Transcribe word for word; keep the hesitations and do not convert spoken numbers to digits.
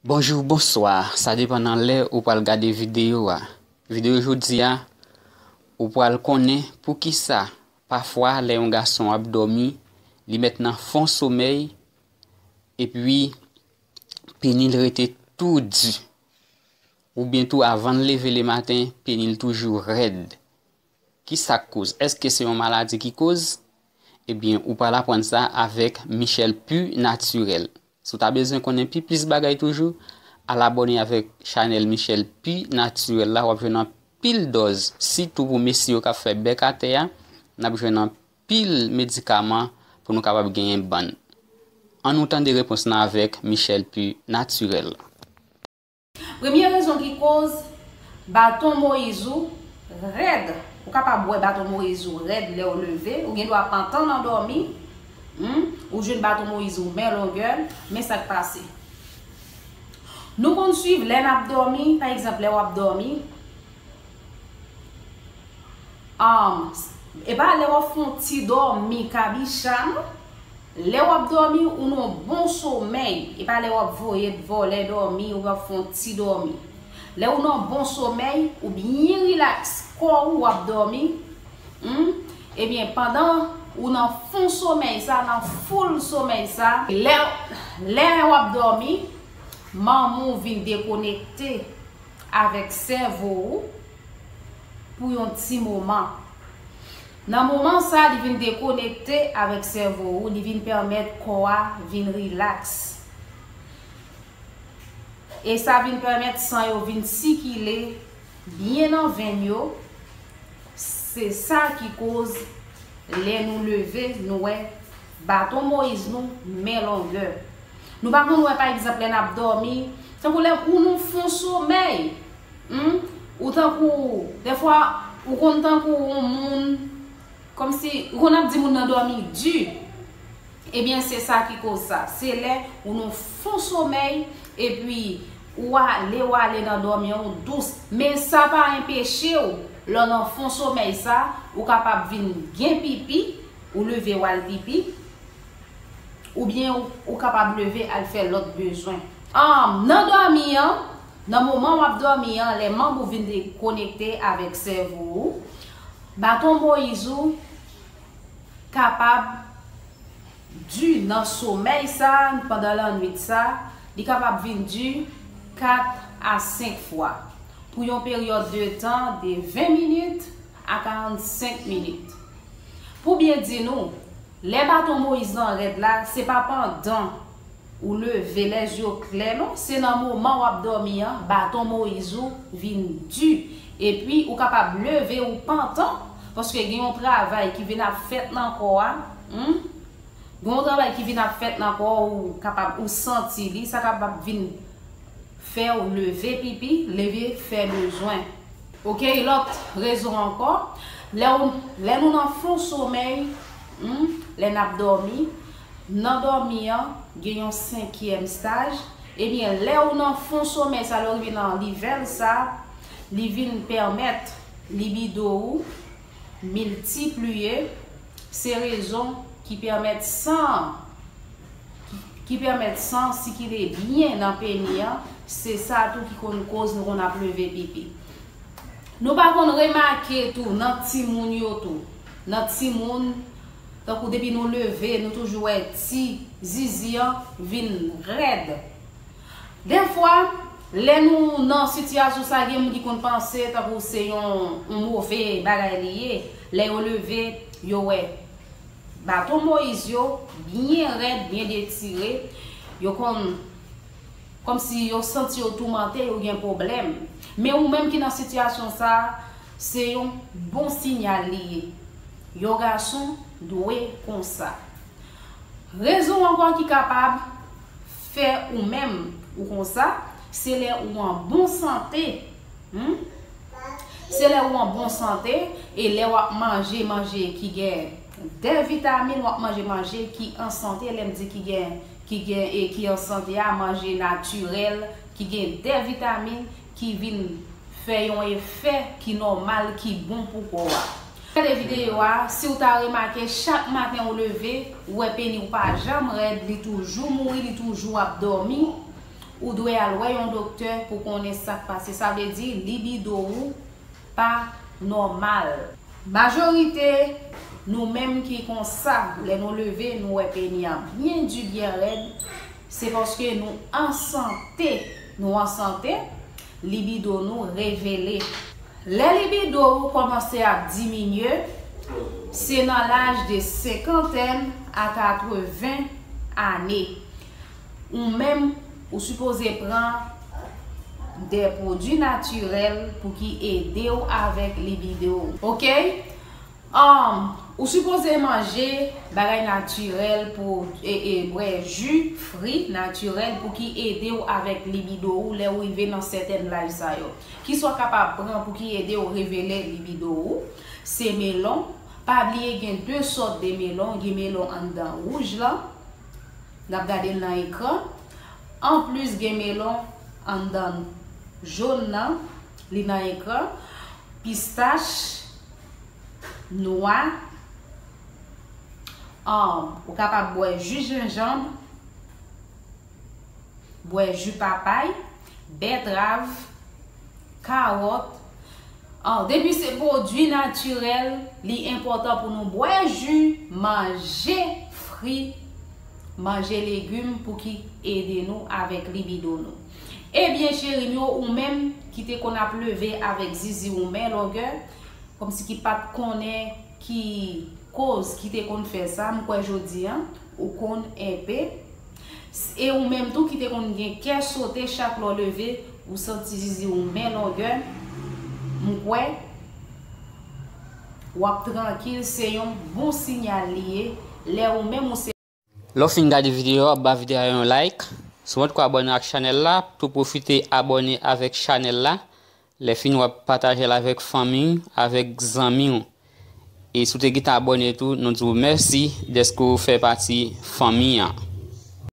Bonjou, bonswa, sa depann nan lè ou pral gade videyo a. Videyo jodi a, ou pral konnen poukisa pafwa lè yon gason ap dòmi, li mèt nan fon somèy, epi peni l rete tou di. Oubyen tou avan l leve lematen, peni l toujou rèd. Kisa k koz? Èske se yon maladi ki koz? Ebyen, ou pral aprann sa avèk Michelle Pu Naturel. Si w ta bezwen konnen pi plis bagay toujou, al abòne avèk chanèl Michelle Pu Naturel la, w ap jwenn anpil dòz, sitou pou mesye yo k ap fè bèk atè a, n ap jwenn anpil medikaman pou nou kapab genyen bann. Ann nou tande repons lan avèk Michelle Pu Naturel. Premye rezon ki koz baton Moyiz ou rèd. Ou kapab wè baton Moyiz ou rèd lè w leve, ou gen dwa pantan nan dòmi, hmm, ou jwenn baton Moyiz ou men longè, men sa k pase. Nou konn swiv lè n ap dòmi, pa egzanp, lè w ap dòmi, um, e pa lè w ap fè yon ti dòmi kabicha, non. Lè w ap dòmi, ou nan bon somèy. E pa lè w ap voye vòlè dòmi, ou ap fè yon ti dòmi. Lè ou nan bon somèy, ou byen rilaks kò ou, w ap dòmi. Hmm? Ebyen, pandan ou nan fon somèy sa, nan full somèy sa, lè, lè w ap dòmi, manman w vin dekonekte avèk sèvo ou pou yon ti moman. Nan moman sa, li vin dekonekte avèk sèvo ou, li vin pèmèt kò a vin rilaks. E sa vin pèmèt san yo vin sikile byen nan venn yo. Se sa ki koz lè nou leve, nou wè baton Moyiz nou men longè. Nou pa konn wè, pa egzanp, lè n ap dòmi, tankou lè ou nan fon somèy, hmm, ou tankou, dèfwa, ou konn tankou yon moun, kòmsi, ou konn ap di moun nan dòmi di. Ebyen, se sa ki koz sa. Se lè ou nan fon somèy, epi ou ale, ou ale nan dòmi an, ou dous. Men sa pa enpeche w, lè w nan fon somèy sa, ou kapab vin gen pipi, ou leve w al pipi, oubyen ou, ou kapab leve al fè lòt bezwen. Ahn, nan dòmi an, nan moman w ap dòmi an, lè manm ou vin dekonekte avèk sèvo ou, baton Moyiz ou kapab di nan somèy sa, pandan lannwit sa, li kapab vin di kat a senk fwa, pou yon peryòd de tan de ven minit a karannsenk minit. Pou byen di nou, lè baton Moyiz lan rèd la, se pa pandan ou leve lè zye w klè, non, se nan moman w ap dòmi an, baton Moyiz ou vin di. Epi, ou kapab leve ou pantan, paske gen yon travay ki vin ap fèt nan kò a, hmm? Gen yon travay ki vin ap fèt nan kò a, ou kapab, ou santi li, sa kapab vin fè w leve pipi, leve fè bezwen. Oke, lòt rezon ankò, lè w, lè nou nan fon somèy, hmm, lè n ap dòmi, nan dòmi an, gen yon senkyèm staj, ebyen, lè ou nan fon somèy sa, lè w rive nan livèl sa, li vin pèmèt libido ou miltipliye, se rezon ki pèmèt san, ki, ki pèmèt san sikile byen nan peni an, se sa tou ki konn koz nou konn ap leve pipi. Nou pa konn remake tou nan timoun yo tou. Nan timoun, tankou depi nou leve, nou toujou wè ti zizi an vin rèd. Dèfwa, lè nou nan sitiyasyon sa, gen moun ki konn panse tankou se yon, yon move bagay li ye. Lè yo leve, yo wè baton Moyiz yo byen rèd, byen detire. Yo konn, kòmsi yo santi yo toumante, yo gen pwoblèm. Men ou menm ki nan sitiyasyon sa, se yon bon siyal li ye. Yon gason dwe konsa. Rezon ankò ki kapab fè ou menm ou konsa, se lè ou an bon sante. Hmm? Se lè ou an bon sante, e lè w ap manje manje ki gen de vitamin, w ap manje manje ki an sante, lè m di ki gen, ki gen, e ki an sante a, manje natirèl, ki gen de vitamin, ki vin fè yon efè ki nòmal, ki bon pou kò a. Gade videyo a, si w ta remake, chak maten ou leve, ou wè peni w pa janm rèd, li toujou mouri, li toujou ap dòmi. Ou dwe al wè yon doktè pou konnen sa k pase. Sa vle di libido ou pa nòmal. Majorite nou menm ki konsa, lè nou leve, nou wè peni an byen di, byen rèd, se paske nou an sante. Nou an sante, libido nou revele. Lè libido ou kòmanse ap diminye, se nan laj de senkantèn a katreven ane. Ou menm, ou sipoze pran de pwodui natirèl pou ki ede w avèk libido w. Oke? Um, ou sipoze manje bagay natirèl pou, e, e, bwè ji fri natirèl pou ki ede w avèk libido ou lè ou rive nan sètèn laj sa yo. Kiswa w kapab pran pou ki ede w revele libido ou, se melon. Pa bliye gen de sòt de melon, gen melon anndan wouj lan, n ap gade l nan ekran. Anplis, gen melon anndan jòn nan, li nan ekran. Pistach, nwa. Um, ou kapab bwè ji jenjanm, bwè ji papay, bètrav, kawòt. Um, depi se pwodui natirèl, li enpòtan pou nou bwè ji, manje fri, manje legim pou ki ede nou avèk libido nou. Ebyen, cheri m yo, ou menm ki te konn ap leve avèk zizi ou men longè, kòmsi ki pa t konnen ki koz ki te konn fè sa, m kwè jodi a, ou konn enpe. E ou menm tou ki te konn gen kè sote chak lè w leve, ou santi zizi ou men longè, m kwè w ap trankil, se yon bon siyal li ye, lè ou menm ou se Lè w fin gade videyo a, ba videyo a yon like. Si w poko abòne ak chanèl la, tou pwofite abòne avèk chanèl la. Lè fini, w ap pataje l avèk fanmi w, avèk zanmi w. E si w te gentan abòne tou, nou di w mèsi dèske w fè pati fanmi an.